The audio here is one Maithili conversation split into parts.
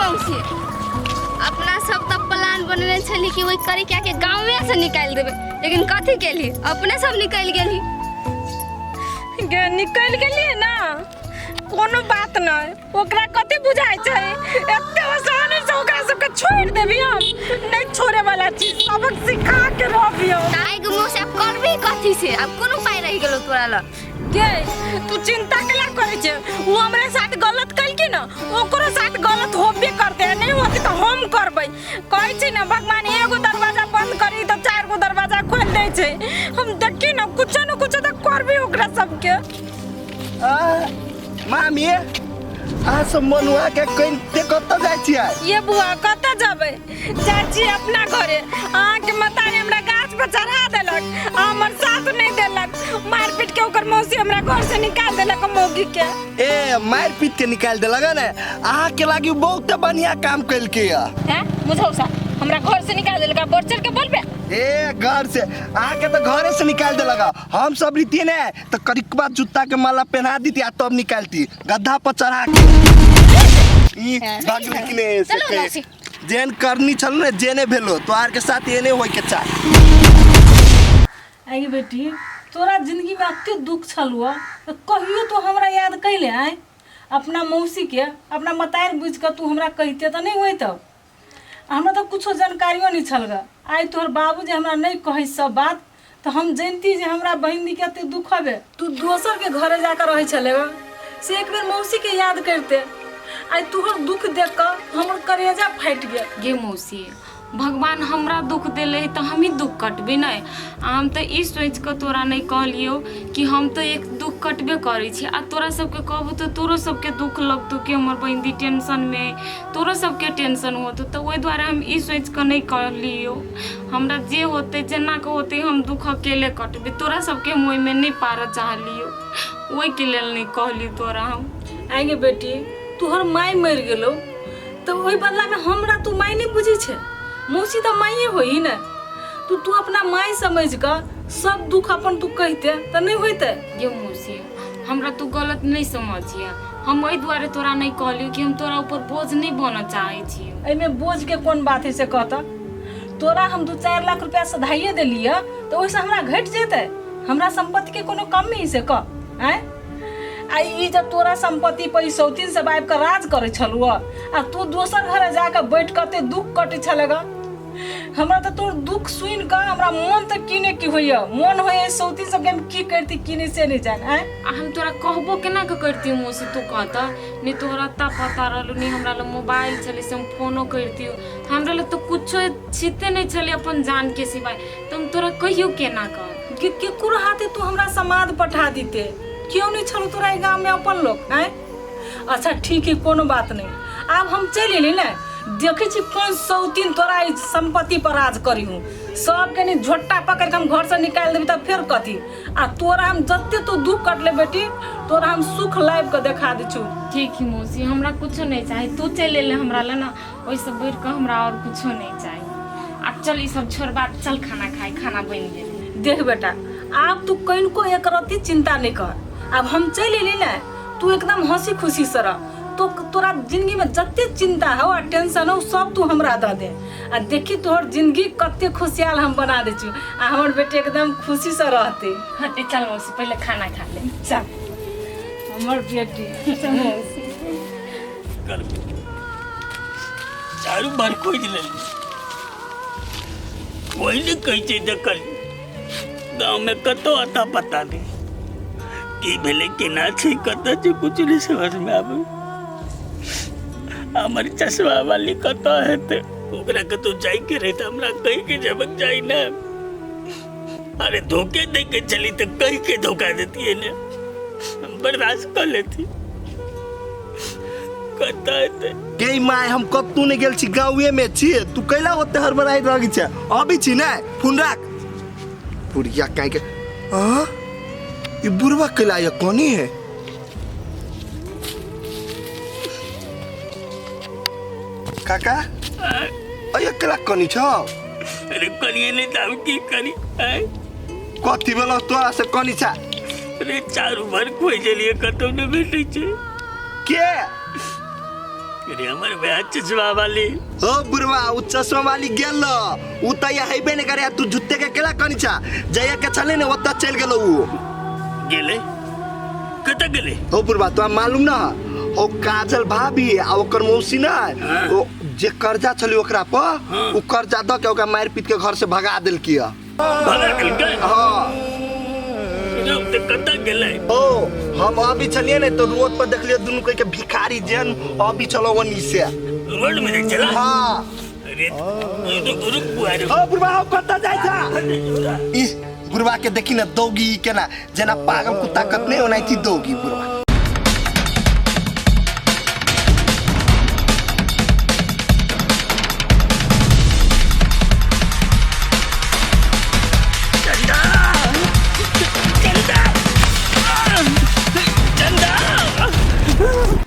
मौसी, अपना सब तऽ प्लान बनेने छली कि ओहि करिका के गाँवे से निकालि देबै, लेकिन कथी केली, अपने सब निकलि गेली। गे निकलि गेलियै ना, कोनो बात नहि। ओकरा कथी बुझाइ छै? एते आसानी से ओकरा सबके छोड़ि देबी हम? नहि छोड़े वाला चीज, सबक सिखा के रहबी हम। आइ के मौसी, आब करबी कथी से? आब कोनो उपाय रहि गेलो तोरा लग? गे, तू चिंता केला करै छै? ओ हमरा साथ गलत कलकै ने, ओकरो साथ गलत होबे करतै। नहि होतै तऽ हम करबै। कहै छै ने, भगवान एगो दरवाजा बंद करी तऽ चारि गो दरवाजा खोलि दै छै। हम देखी ने, कुछो ने कुछो तऽ करबै ओकरा सबके। आ, मामी, अहाँ सब मनुआ के कनिते कतऽ जाइ छियै? ये बुआ, कतऽ जेबै? जाइ छी अपना घरे। अहाँके मतारी हमरा गाछ पर चढ़ा देलक आ हमर साथ नहि देलक। मारि पीट के ओकर मौसी हमरा घर से निकाल देलक मौगी के। ए, मारि पीट के निकालि देलक ने? अहाँ के लागी बहुत बढ़िया काम केलकै या। हैं मुझौसा, हमरा घर से निकाल देलक आ बढ़ चढ़ के बोलबे? ए, घर से, अहाँ के तऽ घरे से निकालि देलक। हम सब रीतिये ने तऽ करिकबा जूता के माला पहना दीती आ तब निकालती गद्दा पर चढ़ा के। ई भगली कि ने से चलो कहे। मौसी। जेहन करनी छल ने, जेने भेलो तोहार के साथ एने होय के चाही। आइ बेटी, तोरा जिंदगी में एते दुख छलुआ तऽ कहियो तू हमरा याद कैले? आइ अपना मौसी के अपना मतारि बुझि कऽ तू हमरा कहिते तऽ नहि होइत। हमरा तऽ कुछो जानकारियो नहि छल ग। आइ तोहर बाबू जे हमरा नहि कहै सब बात तऽ हम जनिती जे हमरा बहिनके एते दुख हबे। तू दोसरके घरे जाकऽ रहै छले ग, से एक बेर मौसीके याद करिते। आइ तोहर दुख देख कऽ हमर करेजा फाटि गेल। गे मौसी, भगवान हमरा दुख देले है तऽ हमही दुख कटबै नहि? आ हम तऽ ई सोचि कऽ तोरा नहि कहलियौ कि हम तऽ एक दुख कटबे करै छी आ तोरा सबके कहबो तऽ तोरो सबके दुख लगतौ कि हमर बहिन टेंशनमे, तोरो सबके टेंशन होतौ। तऽ ओहि दुआरे हम ई सोचि कऽ नहि कहलियौ। हमरा जे होतै, जेना कऽ होतै, हम दुख अकेले कटबै। तोरा सबके हम ओहिमे नहि पारऽ चाहलियौ, ओहिके लेल नहि कहलियौ तोरा हम। आइ गे बेटी, तोहर माय मरि गेलौ तऽ ओहि बदलामे हमरा तू माय नहि बुझै छै? मौसी तऽ माये होही ने। तू तू अपना माय समझि कऽ सब दुख अपन तू कहिते तऽ नहि होइते? गे मौसी, हमरा तू गलत नहि समझिए। हम एहि दुआरे तोरा नहि कहलियौ कि हम तोरा ऊपर बोझ नहि बनऽ चाहै छी। एहिमे बोझके कोन बात है से कहतऽ? तोरा हम 2-4 लाख रुपया सधाइए देलियै तऽ ओहिसँ हमरा घटि जेतै? हमरा सम्पत्तिके कोनो कमी है से कह? आँय, आ ई जब तोरा सम्पत्ति पर ई सौतीन सब आबि कऽ राज करै छलुअ आ तू दोसर घरे जाकऽ बैठ कऽ एते दुख कटै छलै ग, हमरा तऽ तोर दुख सुनि कऽ हमरा मोन तऽ की ने की होइए। मोन होइए सौतीन सबके हम की करती की नहि से नहि जान। आँय, आ हम तोरा कहबो केना कऽ करितियौ मौसी, तू कहतऽ? नहि तोहरा अता पता रहलौ, नहि हमरा लग मोबाइल छलै से हम फोनो करितियौ। हमरा लग तऽ कुछो छिते नहि छलै अपन जानके सिवाय, तऽ हम तोरा कहियो केना कऽ कि केकरो हाथे तू हमरा समाद पठा दीते? क्यों नहीं छलो तोरा एहि गाममे अपन लोक? आँय, अच्छा ठीक है, कोनो बात नहीं। आब हम चलि एली ने, देखै छी कोन सौतीन तोरा एहि सम्पत्ति पर राज करी हूँ। सबके नि झोट्टा पकड़ि के हम घरसँ निकालि देबी तऽ फेर कथी? आ तोरा हम जते तू दुख कटले बेटी, तोरा हम सुख लाबि कऽ देखा दै छु। ठीक है मौसी, हमरा कुछो नहीं चाही। तू चलि एले हमरा लए ने, ओहिसँ बढ़ि कऽ हमरा आओर कुछो नहीं चाही। आब चल, ई सब छोड़ बात, चल खाना खाय, खाना बनि गेल। देख बेटा, आब तू कनिको एक रत्ती चिंता नहीं कर। आब हम चलि एली ने, तू एकदम हंसी खुशी से रह। तो तोरा जिंदगी में जते चिंता हो आ टेंशन हो, सब तू हमरा दऽ दे आ देखी तोहर जिंदगी कते खुशहाल हम बना दै छु आ हमर बेटी एकदम खुशी से रहते। हाँ ते चल मौसी, पहले खाना खा ले। चल हमर बेटी। मौसी, चारू बार खोजि लेली, कोई नहि कहै छै देखल। गाँवमे कतहु अता पता नहि, की भेलै, केना छै, कतऽ छै, किछु नहि समझमे आबै। हमर चश्मा वाली कतऽ हेतै? ओकरा कतहु जाइके रहै तऽ हमरा कहिके जेबक चाही ने। अरे, धोखे दे के चली तऽ कहि के धोखा देतियै ने, हम बर्दाश्त कऽ लेती। कतऽ हेतै? गे my, हम कतहु नहि गेल छी, गाँवे में छी। तू कैला ओते हड़बड़ाइत रहै छै? अबै छी ने, फोन राख। बुढ़िया काहे के आ ई बुढ़वा कैला ये कोनी है? काका, अय कैला कनी छौ? अरे, कनिए नहि तऽ हम की करी, आँय? कथी भेलौ तोरा से कनी छा? अरे, चारू भर खोजि लेलियै, कतहु नहि भेटै छै। के? अरे हमर वह चश्मा वाली। ओ बुढ़वा उ चश्मा वाली गेल उ त या हेबे ने करे, तू जुत्ते के केला कनी छा जया के चले ने ओत चल गेलो उ। गेले कत गेले? ओ बुढ़वा तो मालूम ना ओ काजल भाभी आ ओकर मौसी ना ओ जे कर्जा छली ओकरा पर उ कर्जा द के ओकरा मार पीट के घर से भगा देलकी। भगा देलकै? हां। तो कत गेले? ओ हम अभी चलिए ने तो रोड पर देखलिए दुनू के भिखारी जन अभी चलो वनी से रोड में चला। हां। अरे रुक रुक बुआ रे। ओ बुढ़वा हो कत जाय छा? ई बुढ़वा के देखी ना दौगी केना जेना पागल कुत्ता कतने ओनाइती दौगी बुढ़वा।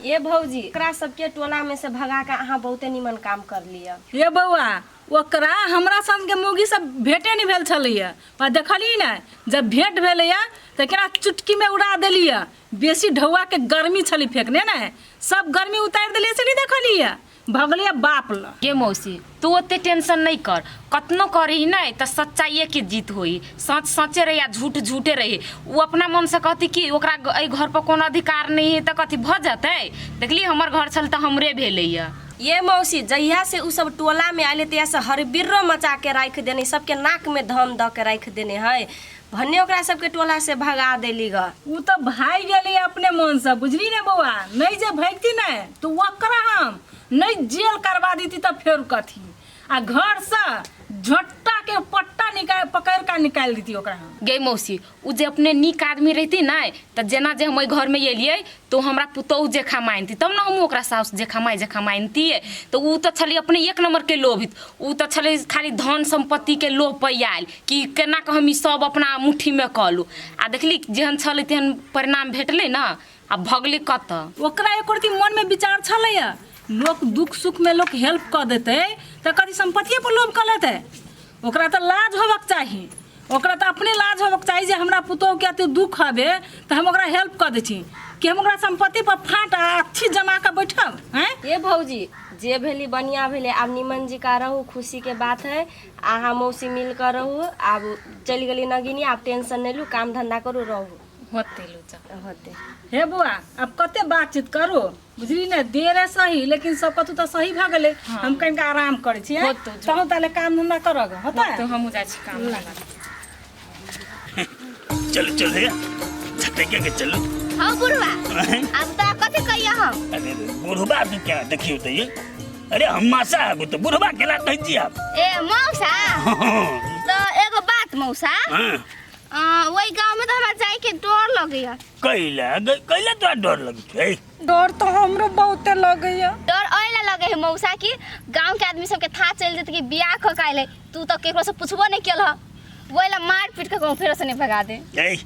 ये भौजी एकरा सबके टोला में से भगा के अहाँ बहुते निमन काम कर लिया। ये बौआ ओकरा हमरा संग के मौगी सब भेटे नहीं भेल छलैया, पर देखली ने जब भेंट भेलैया तऽ केना चुटकी में उड़ा देलियै। बेसी ढौआ के गर्मी छली फेंकने ने, सब गर्मी उतारि देलियै से नहीं देखलियै, भगलियै बाप ल। गे मौसी तू ओते टेंशन नहीं कर, कतनो करही नहीं तो सच्चाइए के जीत होई, सच सचे रही आ झूठ झूठे रही। वो अपना मन से कहती कि ओकरा एहि घर पर कोनो अधिकार नहीं है तो कथी भ जतै। देखली हमर घर छल तो हमरे भेलैया। ये मौसी जहिया से उ सब टोला में आइले तहिया से हरबिर्रो मचा के राखि देने, सबके नाक में धम the के राखि देने है, भन्ने ओकरा सबके टोला से भगा देली ग। उ तो भागि गेलै अपने मन से, बुझली ने बौआ, नहीं जे भागती ने तो ओकरा हम नहीं जेल करवा देती तब फेर कथी, आ घर से झट्टा के पट्टा निकाल पकड़ के निकाल देती ओकरा हम। गे मौसी उ जे अपने नीक आदमी रहती ना तो जेना जे हम ओहि घर में एलियै तो हमरा पुतोहु जेखा मानती तब ना हम ओकरा साउस जेखा माय जेखा मानतियै। तो उ तो छलै अपने एक नंबर के लोभित, उ तो छलै खाली धन संपत्ति के लोभ पर आयल कि केना के हम ई सब अपना मुट्ठी में कऽ लू। आ देखली जेहन छलै तेहन परिणाम भेटलै ना, आ भगलै कतऽ। ओकरा एको रत्ती मन में विचार छलैया लोक दुख सुख में लोक हेल्प कऽ देतै तऽ कथी सम्पत्तिए पर लोभ कऽ लेतै। ओकरा तऽ लाज होबक चाही, ओकरा तऽ अपने लाज होबक चाही जे हमरा पुतोहुके एते दुख हबे तऽ हम ओकरा हेल्प कऽ दै छी कि हम ओकरा सम्पत्ति पर फाँट आ अच्छी जमा कऽ बैठब। हैं ये भौजी जे भेली बढ़िया भेलै, आब निमन जी का रहू, खुशी के बात है, अहाँ मौसी मिल कर रहू। आब चलि गेली नगिनी, आब टेंशन नहीं लू, काम धंधा करू रहू। होतै लूचा होतै। हे बुआ अब कते बातचीत करू, बुझली ने देरे सही लेकिन सब कतौ तऽ सही भऽ गेलै। हम कनिका आराम करै छी, तहन ताले काम धंधा करग होतै। तो हमहूँ जाइ छी काम धंधा। चलो चलो हे झटके के चलो। हाँ बुढ़वा अब तो कथी कहिया हम? अरे बुढ़वा तू क्या देखियो तो ये, अरे हम मासा है तो बुढ़वा केला कहै छी आप। ए मौसा तो एगो बात मौसा, वही गांव में तो हमरा जाए के डर लगैया। कैला कैला तोरा डर लगै छै? डर तो हमरो बहुते लगैया। डर ओइला लगे है मौसा कि गांव के आदमी सबके था चल जेतै कि बियाह क के आइले, तू तो केकरो से पुछबो नहीं केलह, ओइला मार पीट के कहूं फेरो से नहीं भगा दे। ए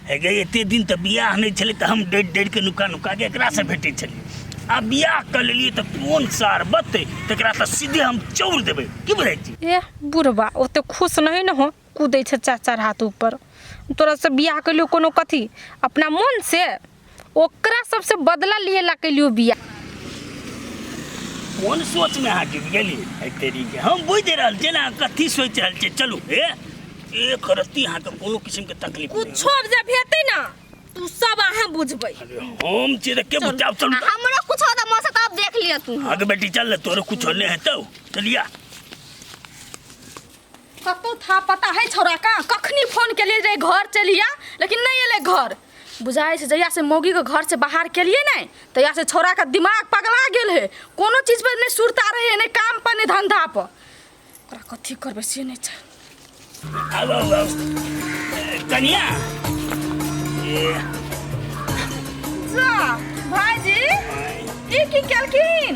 हे गे एते दिन त बियाह नहीं छलै त हम डर डर के नुका नुका के एकरा से भेटै छलियै, आ बियाह क लेलियै त कोन सार बतै तकरा त सीधे हम चौर देबै, की बुझै छी? ए बुढ़बा ओते खुश नहीं न हो, कूदै छै चार चार हाथ ऊपर। तोरा से बियाह कैलियो कोनो कथी अपना मन से, ओकरा सबसे बदला लिए ला कैलियो बियाह। कोन सोच में अहाँ डूबि गेलियै एहि तेरीके? हम बुझि रहल छियै ने अहाँ कथी सोचि रहल छियै। चलू हे एक रत्ती अहाँके कोनो किस्मके तकलीफ नहि। कुछो जब हेतै ना तू सब अहाँ बुझबै। अरे हम छियै तऽ के बुझतै? आब चलू। हमरो कुछो तऽ मौसा तब देख लिअ तू। आगे बेटी चल ने, तोरो कुछो नहि हेतौ, चलिया। कतौ था पता है छौड़ा का, कखनी फोन केलियै रे घर चलिया लेकिन नहीं एलै घर। बुझाइ छै जहिया से मौगी के घर से बाहर केलियै ने तहिया से छौड़ा के दिमाग पगला गेल है, कोनो चीज पर नहीं सुरता रहे, नहीं काम पर नहीं धंधा पर। ओकरा कथी करबै से नहीं छै। आउ आउ आउ कनिया। जा भाईजी ई की केलखिन?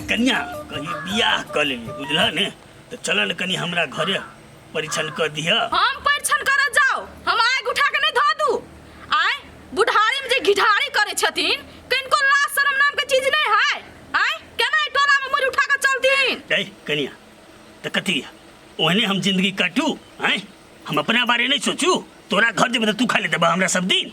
कनिया कहीं बियाह कऽ लेली बुझलह ने, तो चल ने कनी हमरा घरे परीक्षण कर दिह। हम परीक्षण करऽ जाओ, हम आगि उठा के नहीं धऽ दू। आय बुढ़ारी में जे घिढारी करे छथिन किनको लाज शरम नाम के चीज नहीं है। आय केना ई टोला में मुड़ी उठा के चलथिन? ए कनिया तो कथी ओहने हम जिंदगी काटू? आय हम अपना बारे नहीं सोचू, तोरा घर जेबै तऽ तू खा ले देबा हमरा सब दिन।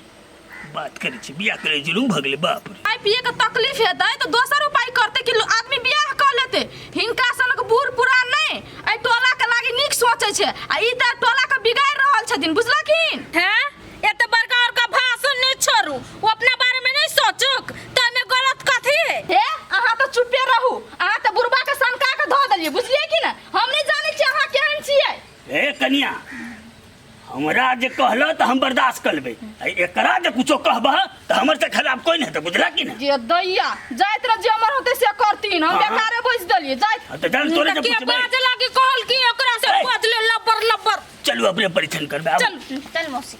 बात करै छी बियाह करै जुलूम भऽ गेलै बाप रे। आय पिए के तकलीफ हेतै तऽ दोसर उपाय करतै कि आदमी बियाह कऽ लेतै। हिनका सनक बूढ़ पुरान नहि एहि टोला के लागी नीक सोचै छै आ ई तऽ टोला के बिगाड़ि रहल छथिन, बुझलखिन? हैं, एते बड़का बड़का भाषण नहीं छोड़ू, वो अपना बारे में नहीं सोचुक तो एमे गलत कथी है? हे, अहाँ तऽ चुपे रहू, अहाँ तऽ बुढ़बा के सनका के धऽ देलियै, बुझलियै कि ने? हम नहि जानै छियै अहाँ केहन छियै। ए कनिया, हमरा जे कहल तऽ हम बर्दाश्त कर लेबै, आ एकरा जे कुछो कहबह तऽ हमर से खराब कोई नहीं हेतै, बुझला कि ने? जे दैया जाइत रह, जे हमर होतै से करतीन, हम हाँ। बेकारे बैस देलियै जाइत। हाँ, तऽ जान तोरे जे के पुछबै। बाजे लागी कहल कि ओकरा से ए। बजले लबर लबर। चलू अपने परीक्षण करबै आब। चल चल मौसी।